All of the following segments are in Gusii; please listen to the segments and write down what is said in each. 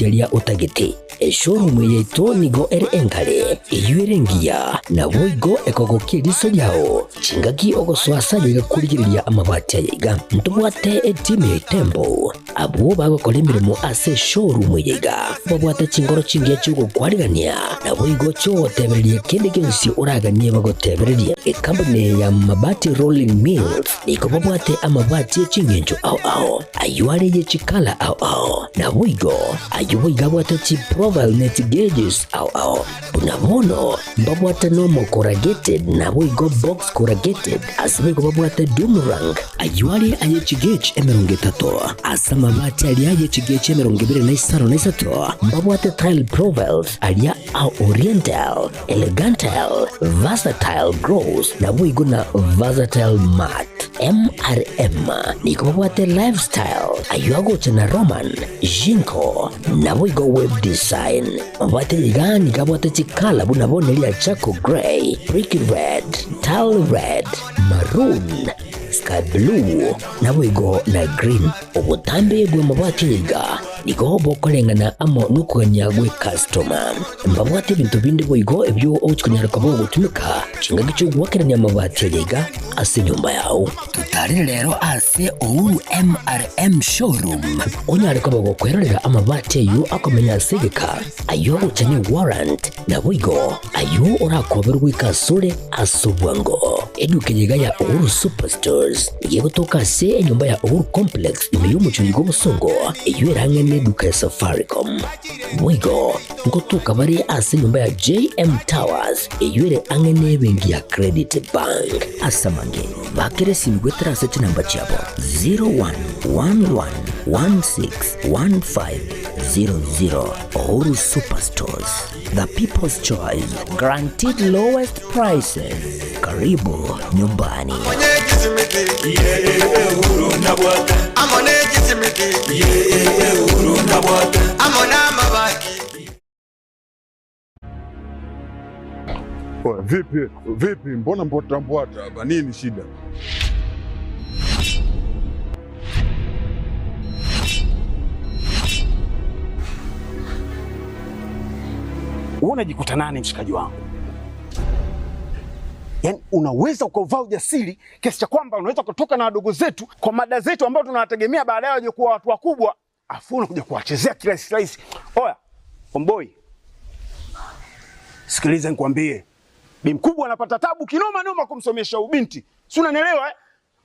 Keria otagete. Eshowroom yaito nigo ere enkare, eyio ere engiya, naboigo ekogokia eriso riao chingaki ogosoa ase ayaiga korigereria amabati ayaiga. Ntobwate etimu ya Itembo, abwo bagokora emeremo ase eshowroom eye iga, babwate chinkoro chingiya chi'ogokwarigania, naboigo chi'ogotebereria kende gionsi oraganie bagotebererie. Ekampuni ya Mabati Rolling Mills nigo babwate amabati e ching'encho ao ao. Ayio are ye chikala ao ao, naboigo ayio boigo abwate chiprofile ne chigeges ao ao. Buna bono mbabwate normal corrugated naboigo box corrugated, ase boigo babwate doom rank. Ayio are aye chigauge 30, ase amabati aria aye chigauge 25 na isato mbabwate tile profiles aria a oriental, elegantile, versatile gloss naboigo na versatile matte. MRM nigo babwate lifestyle ayio agocha na Roman, Jinko naboigo web design. Mabwate iga nigo abwate chikala buna bono eria charcoal grey, brick red, tile red, maroon, sky blue naboigo na green. Obotambe bw'amabati aya iga nigo bokoreng'ana amo nokogania gw'ekastoma. Mbabwate ebinto binde boigo ebio ogochia konyara koba ogotumeka chingaki chi'ogoakerania amabati aya iga ase enyomba yao. Totarere rero ase Uhuru MRM Showroom onyare koba gokwerorera amabati ayio akomenya ase egeka, ayio agocha ne warrant, naboigo ayio orakoberwe goika asore ase obwango. Eduka eye iga ya Uhuru Superstores nigo egotoka ase enyomba ya Uhuru Complex ime y'omochie oyo bw'obosongo eyio ere ang'e neduka ya Safaricom. Boigo ngotoka bare ase enyomba ya JM Towers eyio ere ang'e nebenki ya Credit Bank. Ase amange bakere esimi goetera ase chinamba chiabo 0111161500 Uhuru Superstores, the people's choice, guaranteed lowest prices. Karibu nyumbani. Oya, vipi vipi, mbona mbwata mbwata hapa? Nini shida? Wewe unajikuta nani mshikaji wangu? Yaani unaweza ukauvaa ujasiri kiasi cha kwamba unaweza kutoka na wadogo zetu kwa mada zetu ambao tunawategemea baadaye waje kuwa watu wakubwa, afu unakuja kuwachezea kirahisi rahisi. Oya, omboi, sikiliza nikwambie, bi mkubwa anapata tabu kinoma noma kumsomesha ubinti, si unanielewa eh?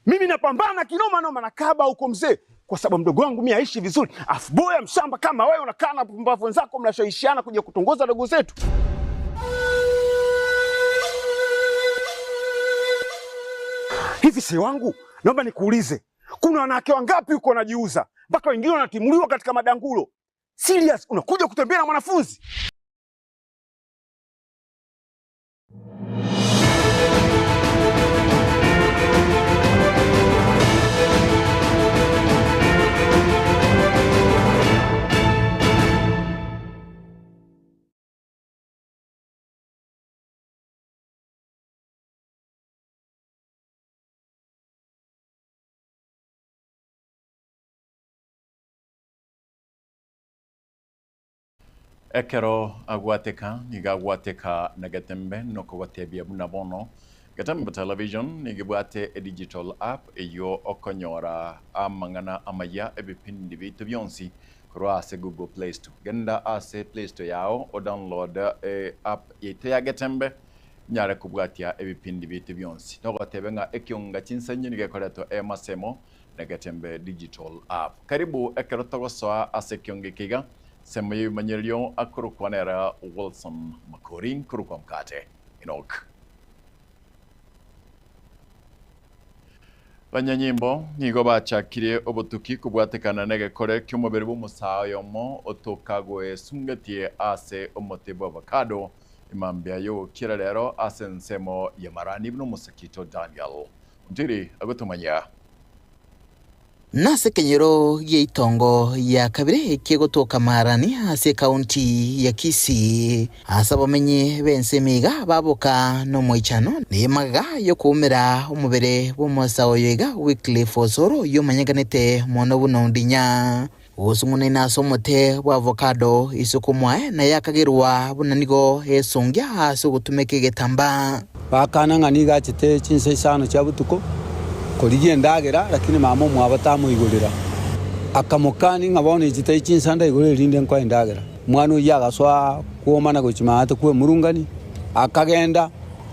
Mimi napambana kinoma noma na kaba huko mzee, kwa sababu mdogo wangu mimi aishi vizuri, afu boya mshamba kama wewe unakaa na pumbavu wenzako mnashawishiana kuja kutongoza dogo zetu. Hivi si wangu, naomba nikuulize, kuna wanawake wangapi huko wanajiuza mpaka wengine wanatimuliwa katika madangulo? Serious, unakuja kutembea na mwanafunzi? Ekero agwateka, nigo agwateka na Getembe nokogotebia buna bono Getembe Television nigo ebwate edigital app eyio okonyora amang'ana amaya ebipindi biaito bionsi korwa ase Google Play Store. Genda ase Play Store yao odownload app yaito ya Getembe onyare kobwatia ebipindi biaito bionsi. Nogotebe ng'a ekionga chinsanyi nigo ekoretwa emasemo na Getembe Digital App. Karibu ekero togosoa ase ekionga eke iga, ensemo y'ebimanyererio akorokwa nere Wilson Makori nkorokwa Mkate Enock. Abanyanyimbo nigo bachakire obotuki kobwatekana negekore ki'omobere bw'omosaa oyomo otoka goesungetie ase omote bw'avocado emambia y'ogokira rero ase ensemo ya Marani buna omosakito Daniel Ontiri agotomanyia. Nase ekenyoro gi'eitongo ya kabere kegotoka Marani ase ekaunti ya Kisii, ase abamenyi b'ense emiga baboka nomoichano na emagega y'okoumera omobere bw'omosae oyo iga Wycliffe Osoro oyio omanyekanete mono buna Ondinya. Gosung'unaine ase omote bw'avocado isiko mwaye, naye akagerwa buna nigo esongia ase ogotumeka egetambaa. Bakana ng'a nigo achete chinsa isano chia botuko korigia endagera, lakini mama omwabo tamoigorera. Akamokania ng'a bono echi tari chinsa ndaigore erinde nkoe endagera. Omwana oyio agasoa kwomana gochia maate kw'emurungani, akagenda,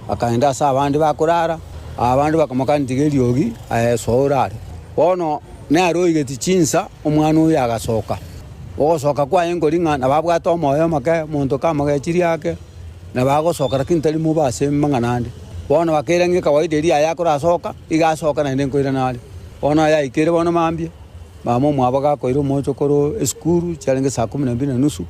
akagenda ase abande bakorara, abande bakamokania tiga eriogi aye soa orare. Bono nere oigeti chinsa, omwana oyo agasoka. Ogosoka kwaye nkori ng'a nabo abwate omoyo omoke, omonto kamogechirie ake, nabo agosoka lakini tari mobe ase amang'ana ande. Bono bakaira ng'a ekawaida eria aye akorasoka, iga asoka naende nkoirana are. Bono ayaikeire bono mambia, mama omwabo gakoira omochokoro esukuru chiarenge saa kumi na mbili na nusu,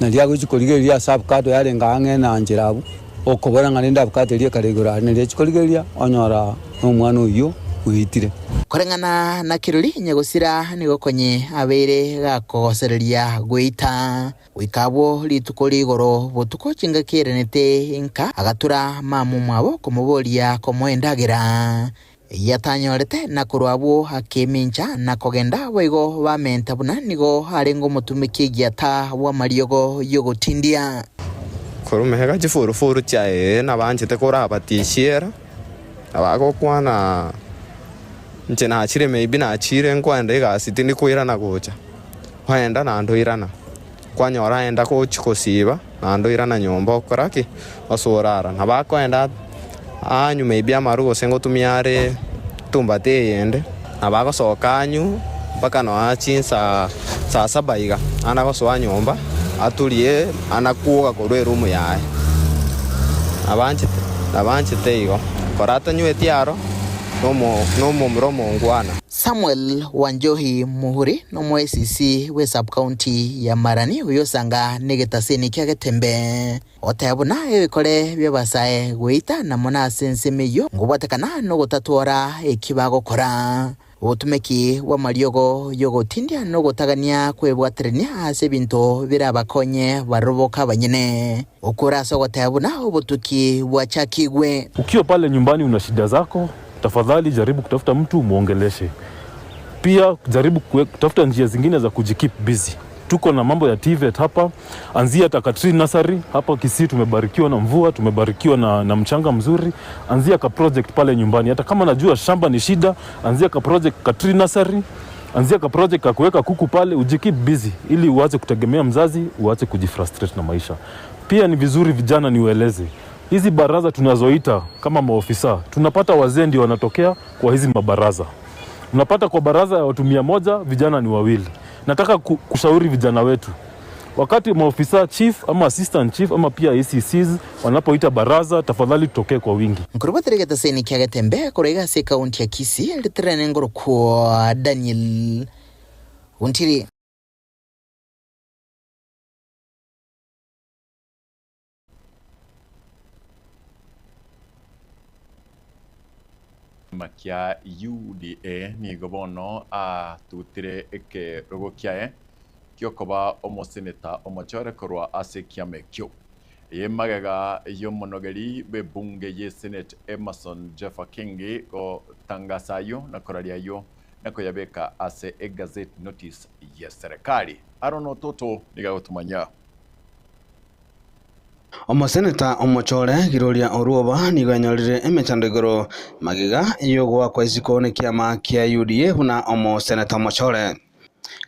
naria agochia korigereria ase avocado yarenge ang'e na nchera abwo, okobora ng'a rende avocado eria ekare igoro aria naria achia korigereria, onyora na omwana oyio oitire. Koreng'ana na kirori, nyagosira nigo konye abeire gakogosereria goita. Goika abwo rituko rigoro botuko chingaki erenete inka, agatura mama omwabo komoboria komoa endagera. Eyio atanyorete, na korwa abwo akemincha na kogenda boigo bamenta buna nigo arenge omotumiki egiata bw'amariogo y'ogotindia. Korwa mehega chifurufuru chiaye nabanchete korabatisiera, nabagokwana inche nachire maybe nachire nkoenda egasi tindi koirana gocha, oenda naende oirana, kwanyora aenda gochia gosiba naende oirana nyomba okora ki? Ase orara. Nabo akoenda anywe maybe amarwa gose ngotumia are etumbati eyende, nabo agosoka anywe mpaka nonya chinsa saa saba iga, naende agosoa nyomba aturie naende akwoga korwa eroom yaye. Nabanchete nabanchete igo, kora atanyweti aro nomo nomomura omongwana. Samuel Wanjohi Muhuri nomoesisi bwe sub-county ya Marani oyosanga negetaseni kia Getembe. Goteba buna ebikore bi'abasae goita na mono ase ensemo eyio ngobwatekana nogotatwora eki bagokora. Obotumeki bw'amariogo y'ogotindia nogotagania kwebwaterania ase ebinto birabakonye baroboka abanyene. Okure ase ogoteba buna obotuki bwachakigwe. Ukiwa pale nyumbani una shida zako, tafadhali jaribu kutafuta mtu umuongeleshe. Pia jaribu kutafuta njia zingine za kujikeep busy. Tuko na mambo ya TVET hapa, anzia hata ka tree nursery hapa Kisii. Tumebarikiwa na mvua, tumebarikiwa na mchanga mzuri. Anzia ka project pale nyumbani, hata kama najua shamba ni shida, anzia ka project ka tree nursery, anzia ka project ka kuweka kuku pale, ujikeep busy ili uache kutegemea mzazi, uache kujifrustrate na maisha. Pia ni vizuri vijana niwaeleze hizi baraza tunazoita kama maofisa, tunapata wazee ndio wanatokea kwa hizi mabaraza. Unapata kwa baraza ya watu 100 vijana ni wawili. Nataka kushauri vijana wetu, wakati maofisa chief ama assistant chief ama pia ACCs wanapoita baraza, tafadhali tutokee kwa wingi. Nkorobotera egetaseni kia Getembe korwa iga ase ekaunti ya Kisii, riterene ngorokwa Daniel Ontiri. Makia UDA nigo bono atutire ekerogo kiaye giokoba omoseneta omochore korwa ase ekiama ekio. Eye magega y'omonogeri bw'ebunge ye Senate Emmerson Jeffa Kingi gotangasa ayio na koraria ayio na koyabeka ase egazette notice ye serikali. Aaron Ototo nigo agotomanya. Omoseneta omochore Giroria Orwoba nigo anyorire emechando igoro magega y'ogoakwa isiko nekiama kia UDA buna omoseneta omochore.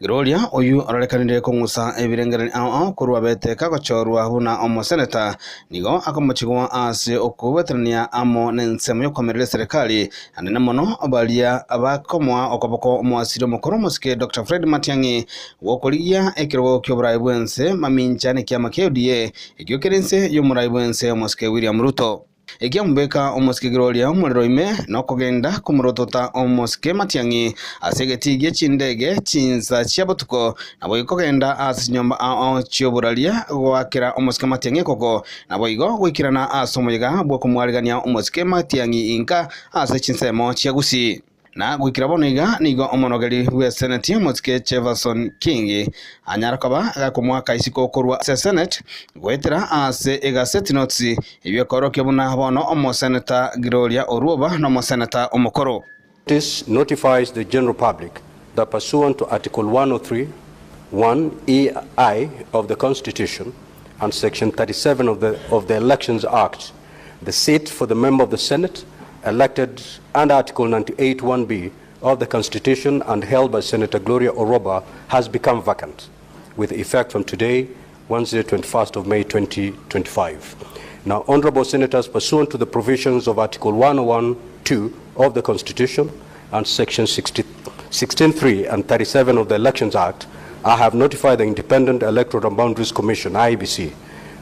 Giroria oyio ororekanire kong'usa ebirengererio ao ao korwa abete kagochorwa buna omoseneta nigo akomochigwa ase okobweterania amo nensemo y'okoamerera eserekari anene mono baria bakomoa okoboko omoasiri omokoro omosike Doctor Fred Matiang'i Gokorigia ekerogo ki'oboraai bw'ense mamincha nekiama kia UDA, ekio kere inse y'omoraai bw'ense omosike William Ruto. Ekiamobeka omosike Gloria omorero ime nokogenda komorotota omosike Matiang'i ase egetii gie chindege chinsa chia botuko, naboigo kogenda ase chinyomba ao ao chi'oboraria goakera omosike Matiang'i ekoko, naboigo goikerana ase omoyega bw'okomwarigania omosike Matiang'i inka ase chinsemo chia Gusii. Na goikera bono iga nigo omonogeri bw'eseneti omosike Jefferson King anyare koba gakomoaka isiko korwa ase Senate goetera ase egaseti notes eyio ekoorokia buna bono omoseneta Gloria Orwoba nomoseneta omokoro. This notifies the general public that pursuant to Article 103, 1 EI of the Constitution and Section 37 of the, of the Elections Act, the seat for the member of the Senate elected under Article 98 1B of the Constitution and held by Senator Gloria Orwoba has become vacant with effect from today, Wednesday, 21st of May 2025. Now, Honorable Senators, pursuant to the provisions of Article 101.2 of the Constitution and Section 60, 16.3 and 37 of the Elections Act, I have notified the Independent Electoral and Boundaries Commission, IEBC,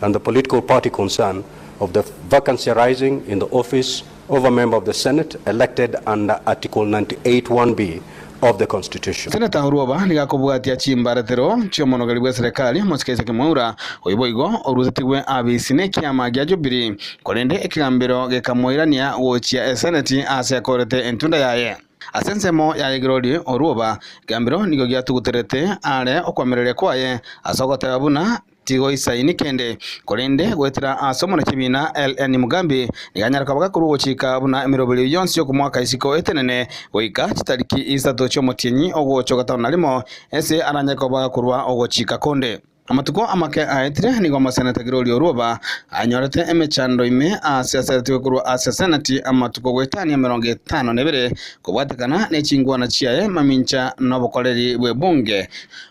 and the political party concerned of the vacancy arising in the office of a member of the Senate elected under Article 98.1b of the Constitution. Seneta Orwoba nigo akobwatia chimbaratero chi'omonogeri bw'eserekari omosike Isaac Mwaura, oyio boigo orusetigwe abisi nekiama gia Jubilee, korende ekegambero gekamoirania gochia eseneti ase akorete entunda yaye. Ase ensemo yaye Glory Orwoba, ekegambero nigo giatuguterete are okoamereria kwaye ase ogoteba buna tigoisaini kende, korende goetera ase omonyachibiina LN Mugambi nigo anyare koba gakorwa ogochika buna emeroberio yonsi y'okomoaka isiko etenene goika chitariki isato chi'omotienyi ogocha ogatano na rimo, ase aranyare koba gakorwa ogochika konde. Amatuko amake aetire nigo omoseneta Gloria Orwoba anyorete emechando ime ase aseretigwe korwa ase Seneti amatuko goetania 52 kobwatekana ne chingwana chiaye mamincha nobokoreri bw'ebunge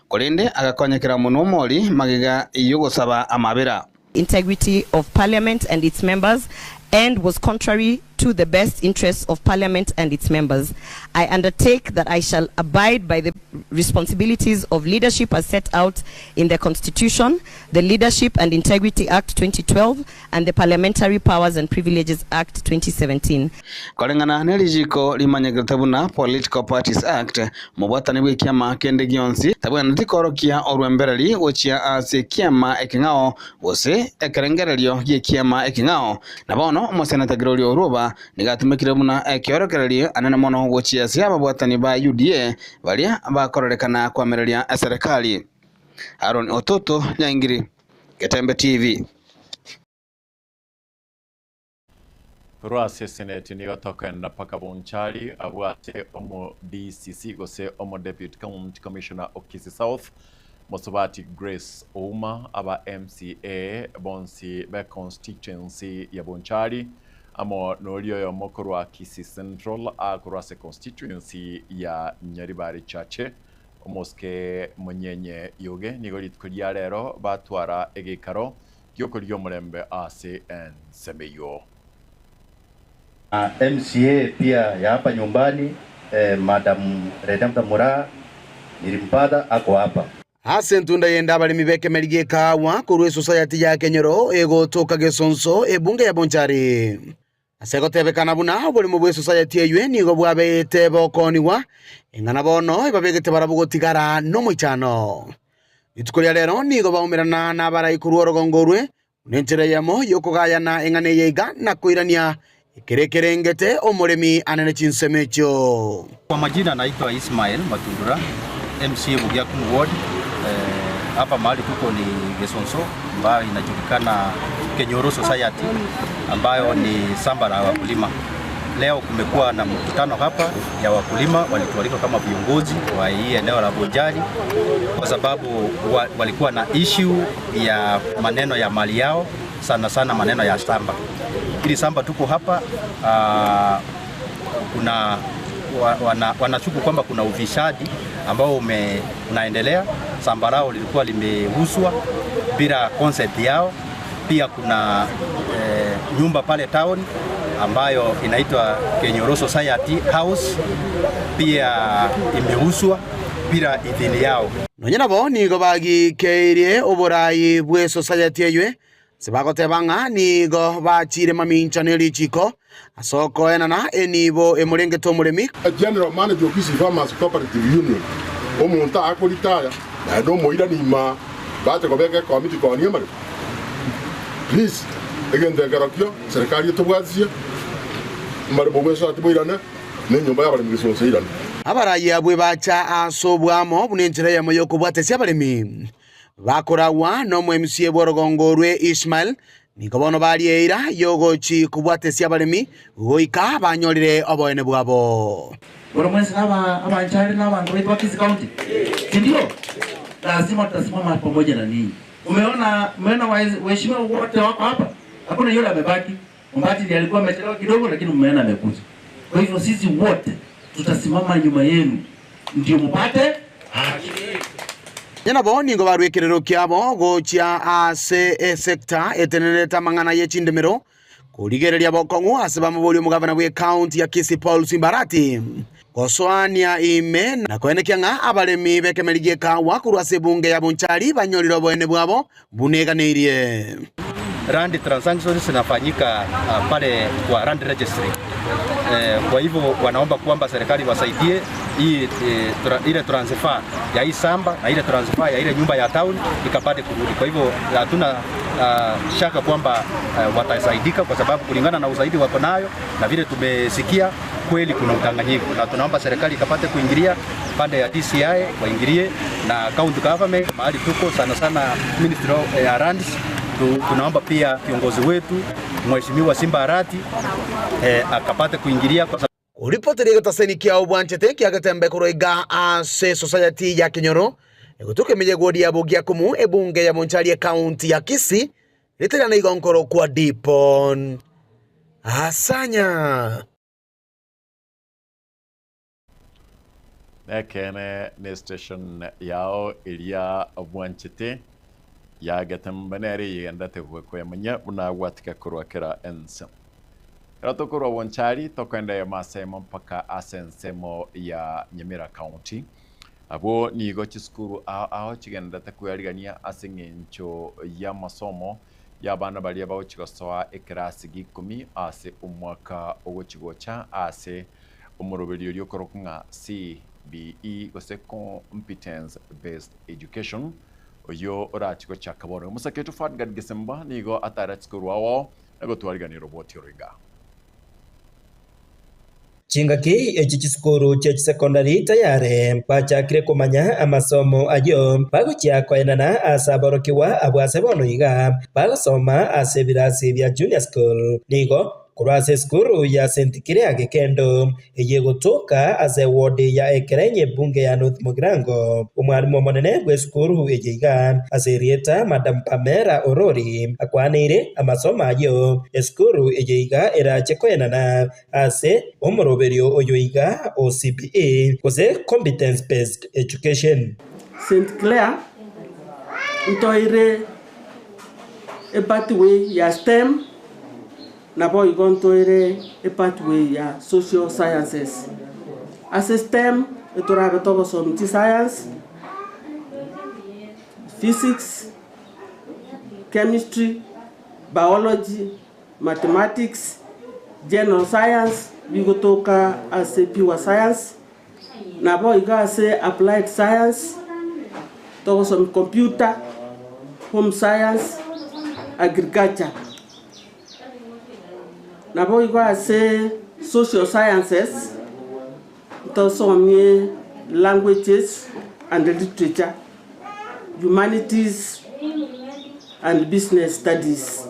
korende agakonyekera omonwa omori magega y'ogosaba amabera. Integrity of Parliament and its members and was contrary to the best interests of Parliament and its members. I undertake that I shall abide by the responsibilities of leadership as set out in the Constitution, the Leadership and Integrity Act 2012 and the Parliamentary Powers and Privileges Act 2017. Koreng'ana ne richiko rimanyekerete buna Political Parties Act, omobwatani bw'ekiama kende gionsi tabwenereti koorokia orwembereri gochia ase ekiama ekeng'ao gose ekerengererio gi'ekiama ekeng'ao. Na bono omoseneta Gloria Orwoba nigo atumekire buna ekeorokererio anene mono gochia ase ababwatani ba UDA baria bakororekana koamereria eserekari. Aaron Ototo, Nyaingiri, Getembe TV. Korwa ase Senate nigo tokoenda mpaka Bonchari abwo ase omo DCC gose omo Deputy County Commissioner o Kisii South Mosubati Grace Ouma aba MCA bonsi be constituency ya Bonchari amo noria oyomo korwa Kisii Central akorwa ase constituency ya Nyaribari Chache Omosike Monyenye Yoge nigo rituko ria rero batwara egeikaro gi'okorigia omorembe ase ensemo eyio. MCA pia ya hapa nyumbani eh, Madam Redempta Muraa nilimpata ako hapa. Ase entunda y'ende abaremi b'ekemeri gi'ekaagwa korwa esosayati ya Kenyoro egotoka Gesonso, ebunge ya Bonchari. Ase gotebekana buna oborimo bw'esosayati eyio nigo bwabeete bokoonigwa, ing'ana bono ebabegete barabwo gotigara nomoichano. Rituko ria rero nigo baumerana nabarai korwa orogongo orwe, buna enchera eyemo y'okogayana eng'ana eye iga na koirania ekere ekerengete omoremi anene chinsemo echio. Kwa majina naitwa Ismael Matundura, MCA Bugiakumu Ward. Hapa mahali tuko ni Gesonso ambayo inajulikana Kenyoro Society ambayo ni samba la wakulima. Leo kumekuwa na mkutano hapa ya wakulima, walitualika kama viongozi wa hii eneo la Bonchari kwa sababu wa, walikuwa na issue ya maneno ya mali yao, sana sana maneno ya samba. Ili samba tuko hapa kuna wana, wanashuku kwamba kuna ufisadi ambao ume, unaendelea. Samba lao lilikuwa limeuzwa bila consent yao. Pia kuna eh, nyumba pale town ambayo inaitwa Kenyoro Society House pia imeuzwa bila idhini yao. Nonya nabo nigo bagikeirie oborai bw'esosayati eywe, ase bagoteba ng'a nigo bachire mamincha ne richiko ase okoenana enibo emorengete omoremi. General Manager o Kisii Farmers Cooperative Union, omonto akoritaya naende omoirani ima bache kobeka ekomiti koonia amaremo. Please, egento ekerokio serikali etobwatisie, amaremo bw'esati boirane, na enyomba y'abaremi gesonso eirane. Abarai abwo bacha ase oboamo buna enchera eyemo y'okobwatesia abaremi. Bakoragwa nomo-MCA bw'orogongo orwe Ishmael, nigo bono barie eira y'ogochi kobwatesia abaremi goika banyorire oboene bwabo. Bono mwensi naba abanchari na abanto baito ba Kisii County, sindio? Lazima tutasimama pamoja na ninyi. Umeona, umeona waheshimiwa wote wako hapa, hakuna yule amebaki. Ombati ndiye alikuwa amechelewa kidogo, lakini mmeona amekuja. Kwa hivyo sisi wote tutasimama nyuma yenu ndio mupate haki. Nabo nigo barua ekerero kiabo gochia ase esecta etenenerete amang'ana ye chindemero, korigereria bokong'u ase bamoboria omogavana bw'ecounty ya Kisii Paul Simbarati gosoania ime na koenekia ng'a abaremi b'ekemeri gi'ekawa korwa ase ebunge ya Bonchari banyorire oboene bwabo buna eganeirie. Land transactions zinafanyika pale kwa land registry. Kwa hivyo wanaomba kwamba serikali wasaidie hii ile transfer ya hii samba na ile transfer ya ile nyumba ya town ikapate kurudi. Kwa hivyo hatuna shaka kwamba watasaidika kwa sababu kulingana na usaidi wako nayo na vile tumesikia kweli kuna udanganyifu, na tunaomba serikali ikapate kuingilia pande ya DCI waingilie na county government mahali tuko sana sana Ministry of ya Lands. Tunaomba pia kiongozi wetu Mheshimiwa Simba Arati akapate kuingilia kwa Oripoteria egetaseni kia obwanchete kia Getembe korwa iga ase society ya Kenyoro egotuka emeyegori ya Bogiakumu ebunge ya Bonchari ecounty ya Kisii ritari na igonkoro kwa Dipon Asanya. Nekene ne station yao eria bwanchete ya Getembe nere yigendete gwekwemanya buna gwatika korwa kera ense. Kera tokorwa Bonchari tokoenda masemo mpaka ase ensemo ya Nyamira County. Abo nigo chisukuru ao chigendete kwerigania ase eng'encho ya masomo ya abana baria bagochigosoa ekerasi gia ikomi ase omwaka ogochigocha ase omoroberi oria okorokwa ng'a CBE gose Competence Based Education oyo orachigochaka bono. Omosaketu Fadgard Gesemba nigo atara chisukuru ao na gotwariganera roboti oro iga. Chingaki echi chisukuru chia chisekondari tayari bachakire kumanya amasomo ayo bagochia koenana ase aborokiwa abwo ase bono iga bagosoma ase ebirasi bia junior school nigo korwa ase esukuru ya St Clair Gekendo eye gotoka ase ward ya Ekerenyo ebunge ya North Mugirango. Omwalimu omonene bwa esukuru eye iga ase erieta Madam Pamela Orori akwaneire amasomo ayo esukuru eye iga erache koenana ase omoroberio oyo iga o CBE gose Competence Based Education. St Clair ntoire epathway ya STEM naboigo ntoire epathway ya social sciences. Ase STEM etorabe togosomia chiscience, physics, chemistry, biology, mathematics, general science bigotoka ase pure science, naboigo ase applied science togosomia computer, home science, agriculture. Naboigo ase social sciences tosomie languages and literature, humanities and business studies.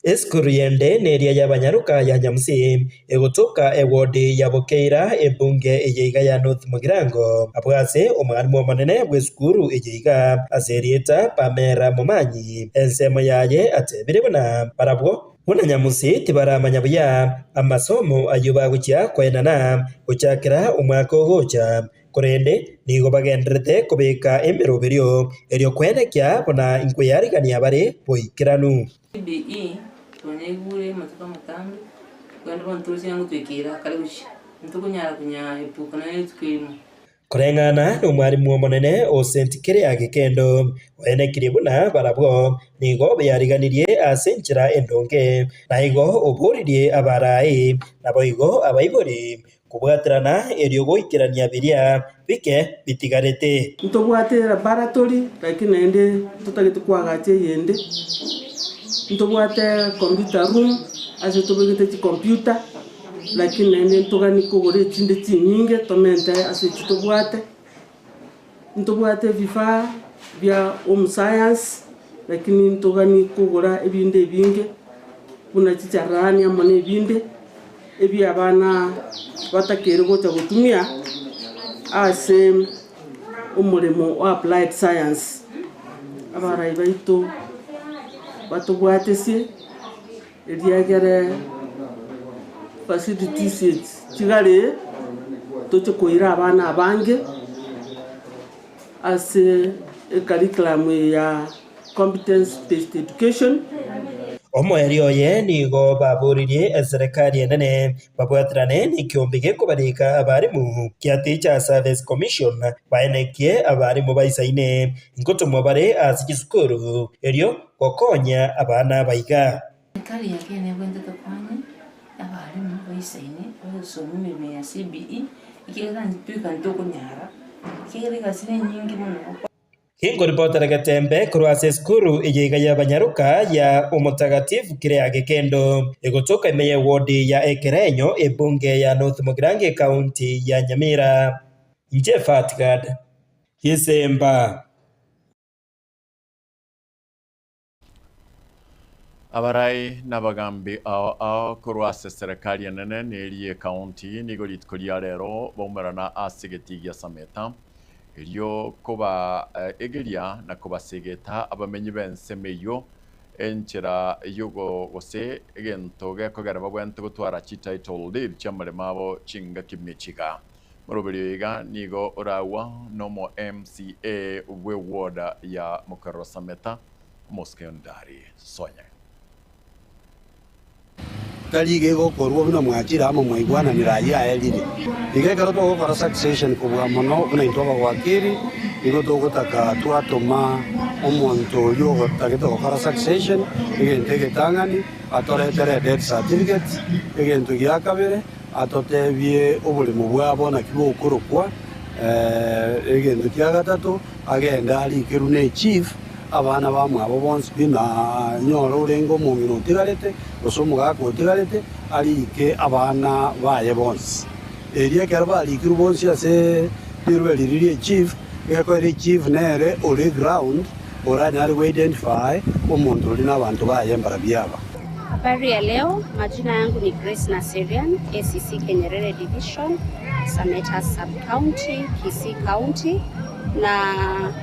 Esukuru yende neria y'abanyaruka ya Nyamusi egotoka eward ya Bokeira ebunge eye iga ya North Mugirango abwo ase omwalimu omonene bwa esukuru eye iga ase erieta Pamela Momanyi ensemo yaye atebire buna barabwo buna Nyamusi tibaramanya buya amasomo ayo bagochia koenana gochakera omwaka ogocha korende nigo bagenderete kobeka emeroberio erio kwenekia buna nkweyarigania bare boikeranu. CBE twanyaigure amatuko amatambe kwenda bono torusia ngotwekera kare gochia ntokonyara konya epuka naye rituko erimo. Koreng'ana na omwalimu omonene o St Clair Gekendo oenekirie buna barabwo nigo beyariganirie ase enchera endonge naigo oboririe abarai naboigo abaibori kobwaterana erio goikerania biria bike bitigarete. Ntobwate laboratory lakini naende totagete kwagacha eyende ntobwate computer room ase tobegete chicomputer lakini naende ntogani kogora echinde chinyinge tomente ase echi tobwate ntobwate vifaa bia home science lakini ntogani kogora ebinde ebinge buna chicharani amo na ebinde ebi abana batakere gocha gotumia ase omoremo o applied science. Abarai baito batobwatesie eriagere facilities echi chigare toche koira abana abange ase ecurriculum eye ya Competence Based Education. Omoerio oye nigo baboririe eserekari enene babwaterane nekiombe gekobarika abarimu kia Teacher Service Commission baenekie abarimu baisaine nkotomwa bare ase chisukuru erio gokonya abana abaiga. Serikali ya Kenya nebwate tokonye abarimu baisaine bagosoma emeremo ya CBE ekiagera ntitweka ntokonyara ekiagera egasi nenyinge mono. Inkoripotera Getembe korwa ase esukuru eye iga y'abanyaroka ya Omotagatifu Clare Gekendo, egotoka ime y'ewodi ya Ekerenyo, ebunge ya North Mugirango ekaunti ya Nyamira. Inche Fatgad Gisemba. Abarai na abagambi ao ao korwa ase eserekari enene na eria y'ecounty nigo rituko ria rero baumerana ase egetii gia Sameta erio kobaegeria na kobasegeta abamenyi b'ensemo eyio enchera yogo gose egento gekogera babwenerete gotwara chititle deed chi'amaremo abo chingaki mechiga. Moroberio iga nigo oragwa nomo MCA bwe ward ya Mokerero Sameta Omosekondari Sonya. Tari iga egokorwa buna mwachire amo mwaigwananire ayio aerire. Iga ekero togokora succession kobua mono buna intwe abawakili, nigo togotaka twatoma omonto oyio ogotagete gokora succession, egento egetang'ani atoretere death certificate, egento gia kabere atotebie oboremo bwabo naki bokorokwa, egento kia gatato agende arikerwe ne chief. Abana bamwabo bonsi pi nanyore orenge omong'ina otigarete, gose omogaka otigarete, ariike abana baye bonsi. Erio ekero barikirwe bonsi ase rirube riria rie chief, gekoira echief nere ore ground oranyare go identify omonto oria na abanto baye mbarabwo aba. Habari ya leo, majina yangu ni Grace Naserian, ACC Kenyerere Division, Sameta Sub County, Kisii County na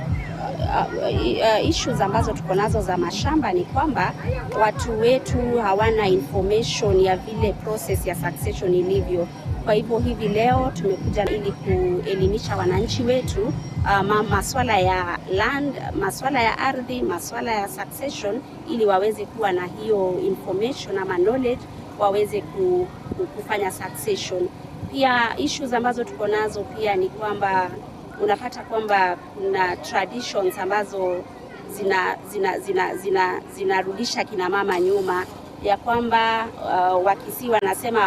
issues ambazo tuko nazo za mashamba ni kwamba watu wetu hawana information ya vile process ya succession ilivyo. Kwa hivyo hivi leo tumekuja ili kuelimisha wananchi wetu maswala ya land, maswala ya ardhi, maswala ya succession ili waweze kuwa na hiyo information ama knowledge waweze kufanya succession. Pia issues ambazo tuko nazo pia ni kwamba unapata kwamba kuna traditions ambazo zinarudisha zina, zina, zina, zinarudisha kina mama nyuma ya kwamba Wakisii wanasema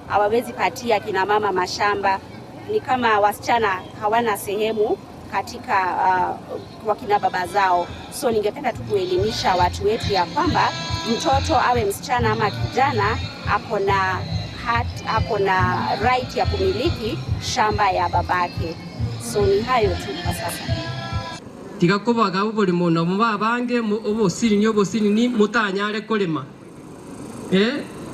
hawawezi patia kina mama mashamba, ni kama wasichana hawana sehemu katika wakina baba zao. So ningependa tu kuelimisha watu wetu ya kwamba mtoto awe msichana ama kijana ako na ako na right ya kumiliki shamba ya babake. So ni hayo tu kwa sasa. Tiga kobaga oborimo nabo babange obosinini obosinini motanyare korema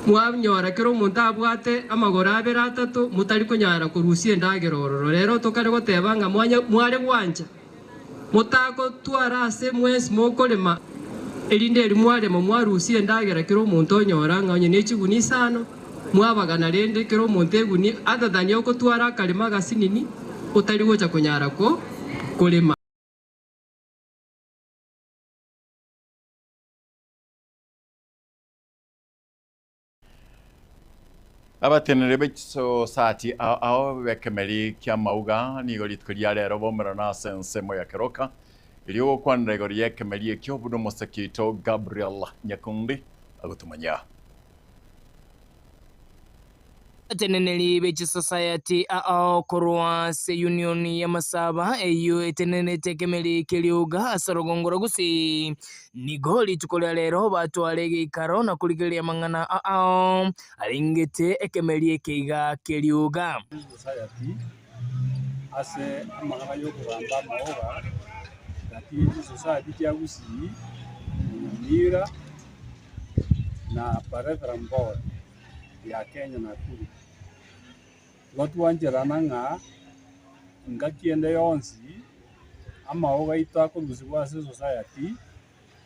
mwanyora kero omonto abwate amagoro abere atato motari konyara korusia endagera ororo rero tokare goteba ng'a mwanya mware gwancha motakotwara ase mwensi mokorema erinde eri mwarema mwarusia endagera kero omonto onyora ng'a onye na echiguni isano mwabagana rende kero omonto eguni other okotwara akarema agasinini otari gocha konyara ko korema. Abateneneri b'echisosati ao ao b'ekemeri kia mauga nigo rituko ria rero baumerana ase ensemo ya Keroka erio gokwanera igoro y'ekemeri ekio buna omoseki oito Gabriel Nyakundi agotumanya. Abateneneri b'echisosayati ao korwa ase union y'amasaba eyio etenenete ekemeri keriuga ase orogongo rwa Gusii nigo rituko ria rero batware egeikaro na korigereria amang'ana ao arengete ekemeri eke iga keriuga. Society ase amang'ana y'okogamba amaoga gati chisociety chia Gusii, Nyamira na Brethren Board ya Kenya Nakuru. Igo twancherana ng'a Ngaki ende yonsi amaogo aito akorusigwa ase esociety,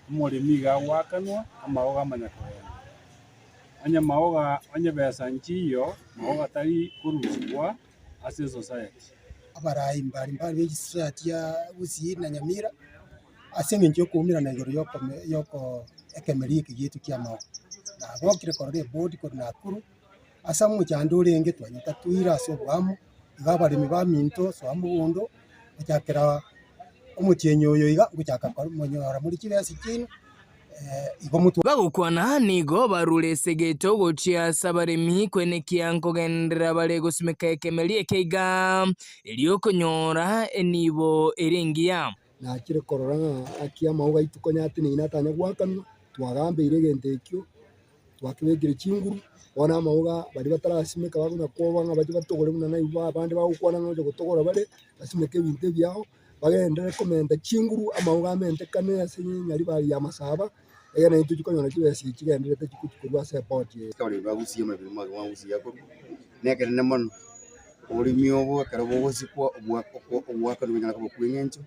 omoremi iga agoakanwa, amaogo amanya kogenda. Onye maoga onye besa nchiyo, maoga tari korusigwa ase esociety. Abarai mbari mbari be chisociety ya Gusii na Nyamira, ase eng'encho ya okoumerana igoro ya okome ya oko ekemeri eke giaito kia amaogo. Nagokire korora ebodi korwa Nakuru. Ase omochando orenge twanyete toire ase oboamo, iga abaremi baminto soa mogondo, gochakera omotienyi oyo iga ngochaka komonyora more chibesa chiaino, igo motwe. Bagokwana nigo barure esegeto gochia ase abaremi kwenekia nkogenderera bare gosimeka ekemeri eke iga, erio konyora enibo ere engiya. Nachire korora ng'a aki amauga aito konya ateneine atanya goakanwa, twagambeire egento ekio. Twakebekire chinguru, bono amauga baria batarasimeka bakonya kwoboa ng'a bache batogore buna naigwa abande bagokwana ng'a oche gotogora bare, basimeke ebinto ebiao, bagenderere komenta chinguru amauga amentekane ase enyaribari ya masaba, egere naintwe tochie konyora chibesa echi chigendererete chikochia korwa ase eport eye. Abaremi ba Gusii amabere amagima a Gusii akorwa nekerene mono, oboremi obo ekero bogosikwa ogoakanwa konyara koba kwa eng'encho,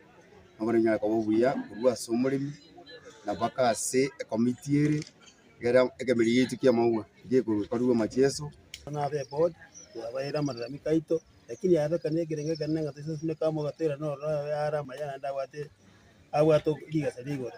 nabo konyara koba obuya korwa ase omoremi na mpaka ase ekomiti ere. Ekero ekemeri giaito ki'amaua gekorwa amacheso. Buna abe eboard, twabaeire amalalamiko aito, lakini yabekana ekerengo ekenene ng'a toisasimeke amo gatoirane ororo are amaya naende abwate abwate rigesa ria igoro.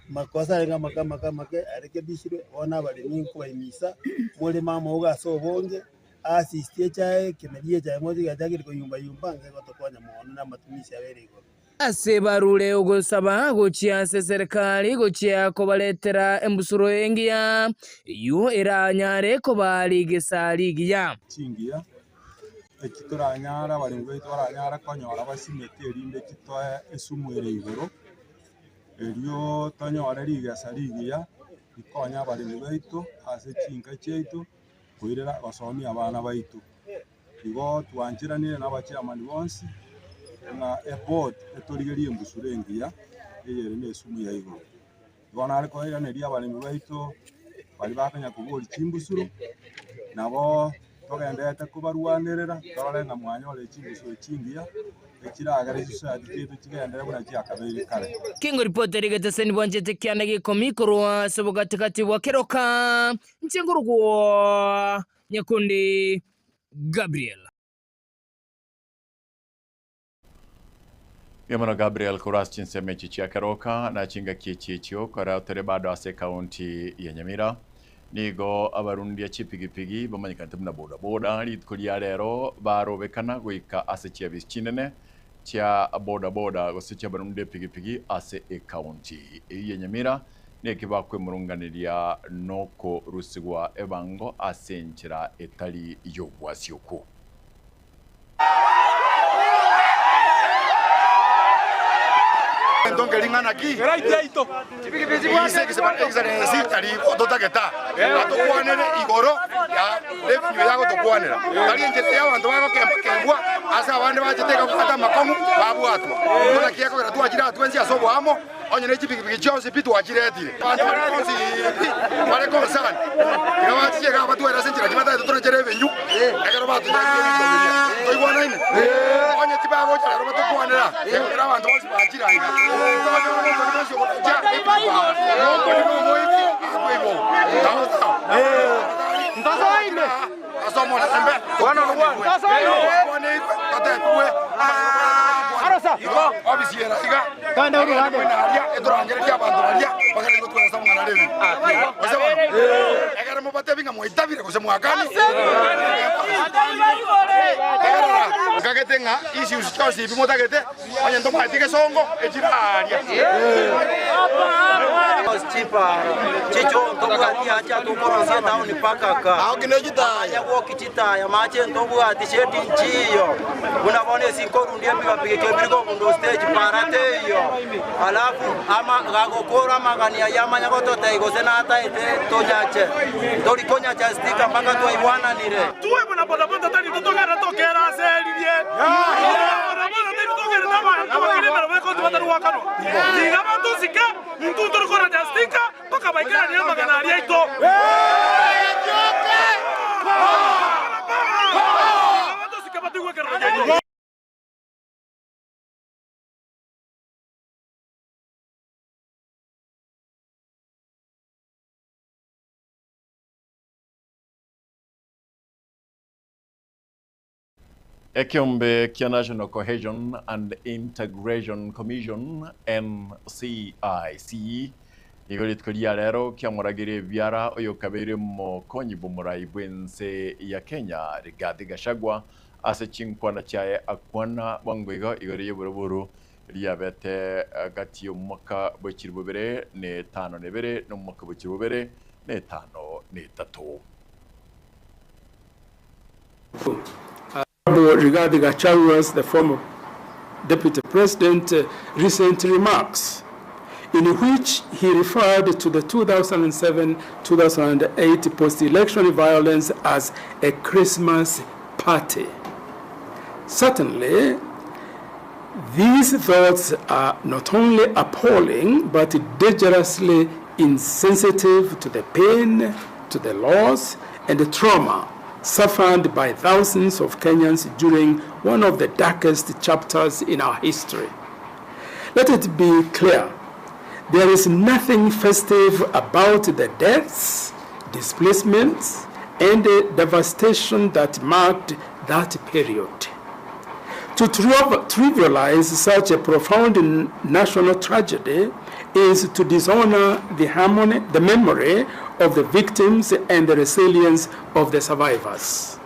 Makosa arenge amake amake amake arekebishirwe, bono abaremi nkobaimisa, moreme amauga ase obonge, assist echae, ekemeri echae motige gechakire koyumba yumba, ngegotokonya mono na amatumisi abeire igoro. Ase barure ogosaba gochia ase serikali gochia kobaretera embusuro engiya, eyio eranyare koba rigesa rigiya. Chingiya, eki toranyare abaremi baito baranyare konyora basimeke erinde chitoe esumu ere igoro, erio tonyore rigesa rigiya rikonye abaremi baito ase chinka chiaito koirera gosomia abana baito. Igo twancheranire na abachairman bonsi ng'a eboard etorigerie embusuro engiya eyere na esumu ya igoro. Igo nare koiraneria abaremi baito baria bakonya koboria chimbusuro, nabo togendererete kobarwanerera torore ng'a mwanyorire chimbusuro chingiya echiragere chisociety chiaito chigenderere buna chiakabeire kare. Kingo ripoti rigeteseni bwanchete kianda gia ikomi korwa ase obogatigati bwa keroka inche nkorokwa Nyakundi Gabriel. Mbuya Gabriel korwa ase chinsemo echi chia Keroka na chingaki echi echio kora tore bado ase ekaunti ya Nyamira nigo abarundia chipigipigi bamanyekanete buna bodaboda rituko ria rero barobekana goika ase chiabisi chinene chia bodaboda gose chiabarundia epigipigi ase ekaunti eyio ya Nyamira Naki bakwemurunganeria nokorusigwa ebango ase enchera etari y'obwasioku. Egento nkering'ana ki? Totagete atokwanere igoro ya revenue yagotokwanera tari enchera ya abanto bagokemba-kembwa ase abande bachete ekabwata amakong'u babwatwa. Naki ekogera twachire aa twensi ase oboamo. Onye ne chipigipigi chionsi pi twachiretire, abanto bare bonsi pi bare concerned, tiga bachiche iga batwere ase enchera ki batagete torechere ebinywa ekero batochakirie ebinto biria. Toigwanaine? Onye tibagocha rero batokwanera, ekero abanto bonsi bachire aiga, tokonyora omonto onde bwensi ogotocha epigipigi aa, nomoiti akwe igoro. Sawa sawa? Ase omorembe tokwaneirwe, totebigwe amang'ana igo obisi ere iga mwene aria etorangererie abanto baria bagere gotweresa amang'ana are ebibe. Gose bono ekero mobatebi ng'a mwaitabire gose mwakani tegerera nkagete ng'a issues chionsi ebi motagete Onye ntomanyeti gesongo, echire aaria. Tiga batosike, intwe tori koracha stika mpaka baikeranie amang'ana aria aito. Tiga batosike batigwe ekerero giaito. Ekeombe kia National Cohesion and Integration Commission, NCIC, nigo rituko ria rero kiamorageire ebiara oyokabeire omokonyi bw'omorai bw'ense ya Kenya Rigathi Gachagua ase chinkwana chiaye akwana bwango iga igoro y'eburuburu riabete gati y'omwaka bwe chilifu bibere na etano na ebere na omwaka bwe chilifu bibere na etano na etato. Honorable Rigathi Gachagua's, the former Deputy President, recent remarks in which he referred to the 2007-2008 post-election violence as a Christmas party. Certainly, these thoughts are not only appalling, but dangerously insensitive to the pain, to the loss, and the trauma suffered by thousands of Kenyans during one of the darkest chapters in our history. Let it be clear, there is nothing festive about the deaths, displacements, and the devastation that marked that period. To trivialize such a profound national tragedy is to dishonor the harmony, the memory of the victims and the resilience of the survivors.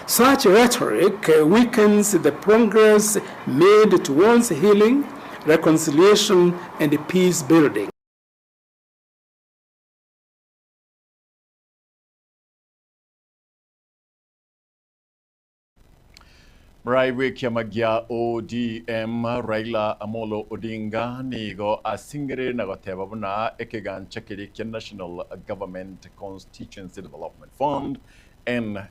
Such rhetoric weakens the progress made towards healing, reconciliation, and peace building. Morai bw'ekiama gia ODM Raila Amolo Odinga nigo asingerire na goteba buna ekegancha keria kia National Government Constituency Development Fund, NGCDF,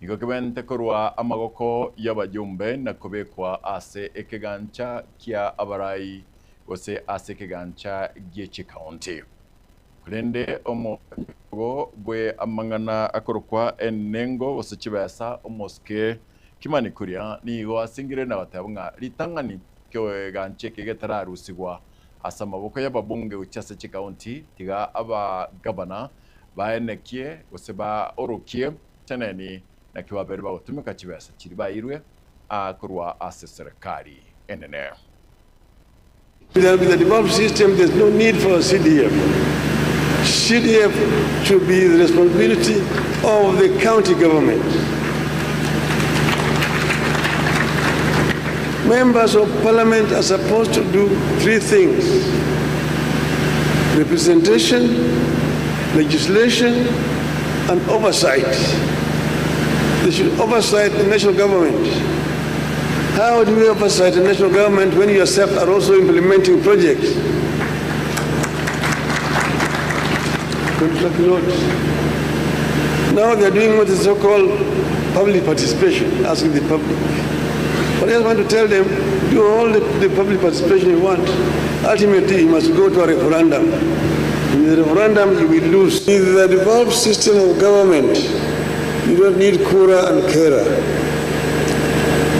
nigo kebente korwa amagoko y'abajumbe na kobekwa ase ekegancha kia abarai gose ase ekegancha gie chikaunti. Korende omogo bwe amang'ana akorokwa enengo gose chibesa omosike Kimani Kuria nigo asingire na goteba ng'a ritang'ani kegancha eke getararusigwa ase amaboko y'ababunge gochia ase chikaunti tiga abagavana baenekie gose baorokie teneni naki babere bagotumeka chibesa chiri bairwe korwa ase serikali enene. With the devolved system, there's no need for a CDF. CDF should be the responsibility of the county government. Members of parliament are supposed to do three things: representation, legislation, and oversight. They should oversight the national government. How do you oversight the national government when you yourself are also implementing projects? Contract roads. Now they are doing what is so-called public participation, asking the public. But I just want to tell them, do all the public participation you want. Ultimately, you must go to a referendum. In the referendum, you will lose. In the devolved system of government, you don't need Kura and Kera.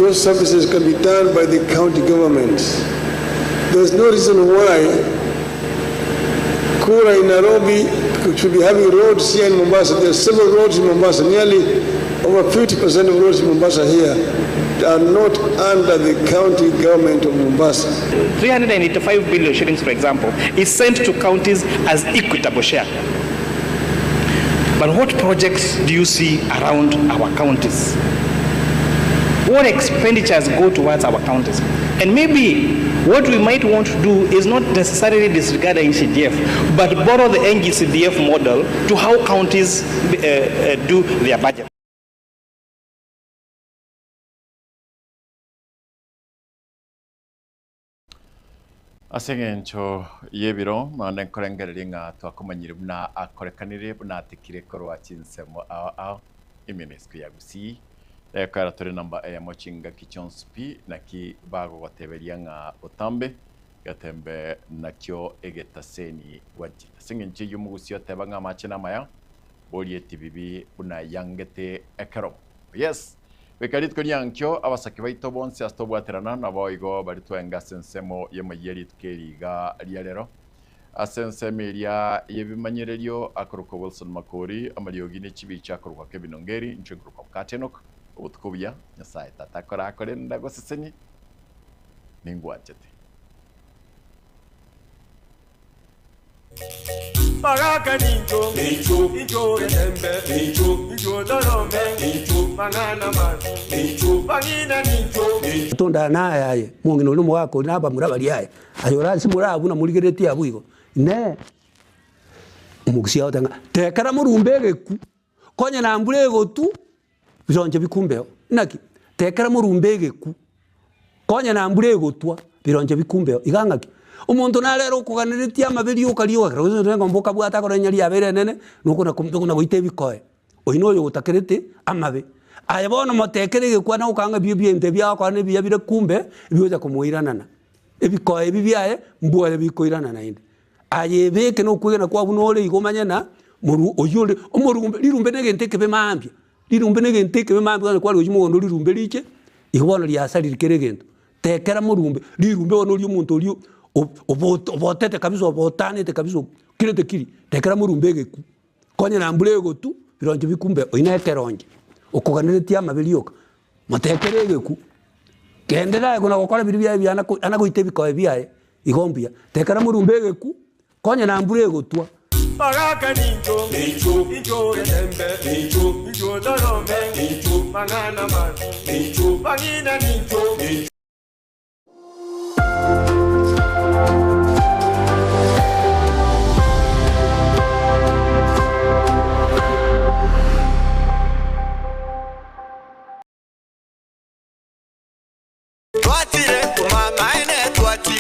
Those services can be done by the county governments. There's no reason why Kura in Nairobi should be having roads here in Mombasa. There are several roads in Mombasa. Nearly over 50% of roads in Mombasa here are not under the county government of Mombasa. 385 billion shillings, for example, is sent to counties as equitable share. But what projects do you see around our counties? What expenditures go towards our counties? And maybe what we might want to do is not necessarily disregard the NCDF, but borrow the NGCDF model to how counties do their budget. Ase eng'encho y'ebiro naende nkorengereria ng'a twakomanyire buna akorekanire buna atekire korwa chinsemo ao ao emenisco ya Gusii ekero tore namba eyemo chingaki chionsi pi naki bagogoteberia ng'a otambe getembe nakio egetaseni gwanchete. Ase eng'encho eyio omogusi oteba ng'a amache namaya borieti bibi buna yangete ekero. Yes, goika rituko riankio abasake baito bonsi ase tobwaterana nabo igo bari twenga ase ensemo y'emayia rituko eri iga ria rero. Ase ensemo eria y'ebimanyererio akorokwa Wilson Makori, amariogi ne chibicha akorokwa Kevin Ongeri, inche nkorokwa Mokate Enock. Obotuko obuya, Nyasae Tata akorakorende agosesenie, ningwanchete. Baraka nincho, nincho, nincho getembe, nincho, nincho torome, nincho, mang'ana mabi, nincho, bang'ina nincho, nincho. Tondana naye aye, omong'ina oria omogaka oria na abamura baria aye, aye ore ase more abwo namorigereretie abwo igo. Inee! Omogusii agoteba ng'a tekera morumbe egeku, konya na mbura egotu, bironche bikumbeo. Naki? Tekera morumbe egeku, konya na mbura egotwa, bironche bikumbeo. Iga ng'aki? Omonto nare ere okoganeretie amabe rioka rioka, ekero gose eng'ombe okabwata akore onye riabeire enene, nokona ko nokona goita ebikoe. Oyio noyo ogotakerete amabe. Aye bono motekere egekwa na gokanga ebio ebinto ebi agokora na ebiya bire kumbe, bigocha komoiranana. Ebikoe ebi biaye, mbwoye bikoirana naende. Aye ebeke nokwegena kwao buna ore igo omanye ng'a moru oyio ore omorumbe rirumbe na egento ekebe mambia, rirumbe na egento ekebe mambia onye kware gochia mogondo rirumbe riche, igo bono riasarire kera egento. Tekera morumbe, rirumbe bono oria omonto oria obo obotete kabisa obotanete kabisa okirete kiri, tekera morumbe egeku. Konya na mbura egotu, bironche bikumbe oyio na ekeronche, okoganeretie amabe rioka, motekere egeku. Genderera aye kona gokora biria biaye biana ko ana goita ebikoe biaye, igo mbuya. Tekera morumbe egeku, konya na mbura egotwa. Baraka nincho, nincho, nincho getembe, nincho, nincho torome, nincho, mang'ana mabi, nincho, bang'ina nincho, nincho.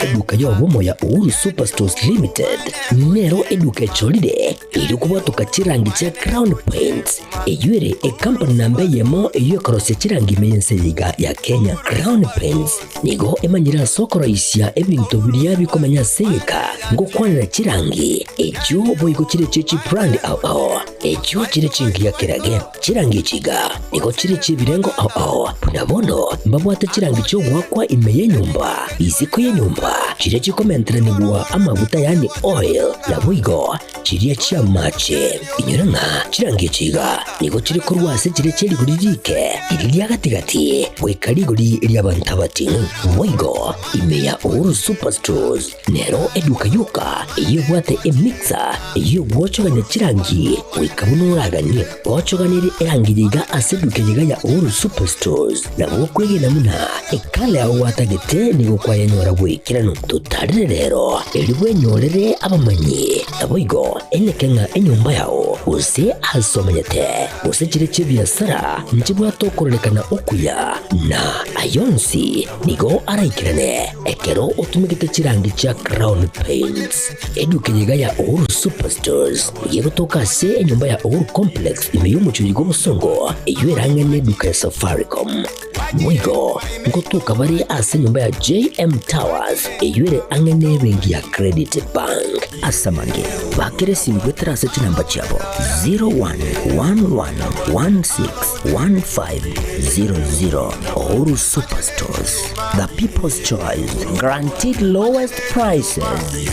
Eduka y'obomo ya Uhuru Superstores Limited nero eduka echorire erio kobwatoka chirangi chia Crown Paints eyio ere ekampani namba eyemo eyio ekorosia chirangi ime y'ense eye iga ya Kenya. Crown Paints nigo emanyire ase okoroisia ebinto biria bikomenya ase egeka ngokwanera chirangi echio boigo chire chie chibrand ao ao echio chire chingiya kerage. Chirangi echi iga nigo chire chi'ebirengo ao ao, buna bono mbabwate chirangi chi'ogoakwa ime y'enyomba, isiko y'enyomba, chiria chikomenteranigwa amaguta yaani oil, naboigo chiria chi'amache. Inyora ng'a chirangi echi iga nigo chire korwa ase chiria chie rigori riike, riria ria gati-gati, goika rigori ri'abanto abating'u. Boigo ime ya Uhuru Superstores Nero eduka yoka eyio ebwate emixer eyio egwochogania chirangi goika buna oraganie. Gochoganerie erangi yaiga ase eduka eyeiga ya Uhuru Superstores nabo okwegena buna ekala yao gwatagete nigo kwayenyora bw'ekeranu. Totarere rero erio bwenyorere abamanyi naboigo eneke ng'a enyomba yao gose ase omenyete gose chire chi'ebiasara nchibwate okororekana okuya na ayonsi nigo araikerane Ekero otumegete chirangi chia Crown Paints, eduka eye iga ya Uhuru Superstores nigo egotoka ase enyomba ya Uhuru Complex ime y'omochie bw'obosongo eyio erang'e neduka ya Safaricom. Boigo ngotoka bare ase enyomba ya JM Towers eyio ere ang'e nebenki ya Credit Bank. Ase amange, bakera esimi goetera ase chinamba chiabo 0111161500. Uhuru Superstores. The People's Choice, guaranteed lowest prices.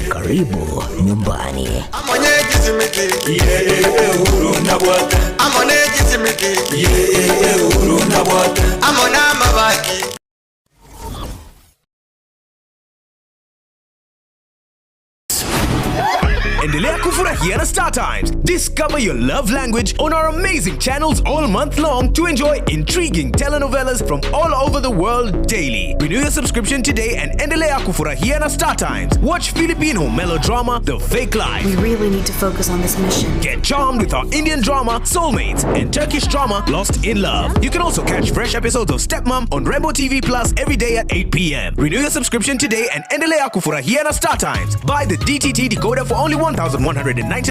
Karibu nyumbani. Endelea kufurahia na Star Times. Discover your love language on our amazing channels all month long to enjoy intriguing telenovelas from all over the world daily. Renew your subscription today and endelea kufurahia na Star Times. Watch Filipino melodrama The Fake Life. We really need to focus on this mission. Get charmed with our Indian drama Soulmates and Turkish drama Lost in Love. You can also catch fresh episodes of Stepmom on Rainbow TV Plus every day at 8 p.m. Renew your subscription today and endelea kufurahia na Star Times. Buy the DTT decoder for only 1,190